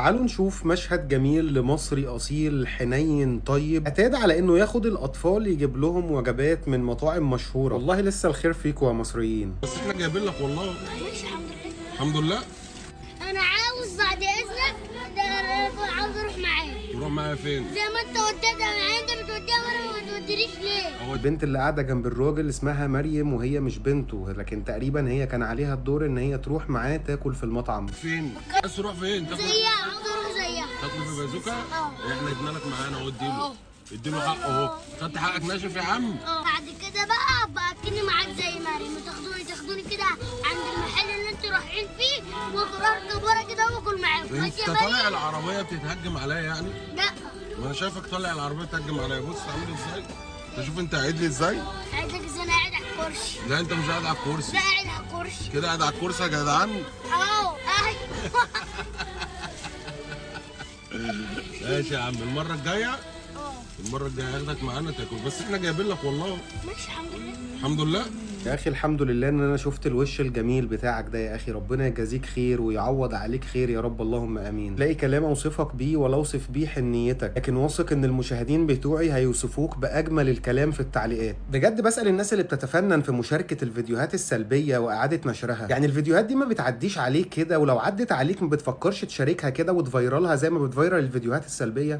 تعالوا نشوف مشهد جميل لمصري أصيل حنين طيب، اعتاد على إنه ياخد الأطفال يجيب لهم وجبات من مطاعم مشهورة. والله لسه الخير فيكم يا مصريين. بس احنا جايبين لك والله. ماشي الحمد لله. الحمد لله. أنا عاوز بعد إذنك، عاوز أروح معاك. تروح معايا فين؟ زي ما أنت وديتها معايا، أنت بتوديها وأنا ما بتودينيش ليه؟ البنت اللي قاعدة جنب الراجل اسمها مريم، وهي مش بنته، لكن تقريبا هي كان عليها الدور إن هي تروح معاه تاكل في المطعم. فين؟ عايز تروح فين؟ زيها، عاوز أروح زيها. تاكل في بازوكا؟ احنا جبنا لك معانا اهو، اديله اديله حقه اهو. خدت حقك ناشف يا عم. بعد كده بقى اكلني معاك زي مريم، وتاخدوني تاخدوني كده عند المحل اللي انتوا رايحين فيه، واركب ورا كده واكل معاكم. انت طالع العربية بتتهجم عليا يعني؟ لا، ما انا شايفك طالع العربية بتتهجم عليا. بص عامل ازاي؟ انت شوف انت قاعد لي ازاي؟ قاعد لك ازاي؟ انا قاعد على الكرسي. لا انت مش قاعد على الكرسي. لا قاعد على الكرسي. كده قاعد على الكرسي يا جدعان؟ اه ايوه. ماشي يا عم، المرة الجاية المرة الجاية هاخدك معانا تاكل، بس احنا جايبين لك والله. ماشي الحمد لله. الحمد لله يا اخي، الحمد لله ان انا شفت الوش الجميل بتاعك ده يا اخي. ربنا يجازيك خير ويعوض عليك خير يا رب، اللهم امين. لاقي كلام اوصفك بيه ولا اوصف بيه حنيتك، لكن واثق ان المشاهدين بتوعي هيوصفوك باجمل الكلام في التعليقات. بجد بسال الناس اللي بتتفنن في مشاركة الفيديوهات السلبية واعاده نشرها، يعني الفيديوهات دي ما بتعديش عليك كده، ولو عدت عليك ما بتفكرش تشاركها كده وتفيرلها زي ما بتفيرل الفيديوهات السلبية؟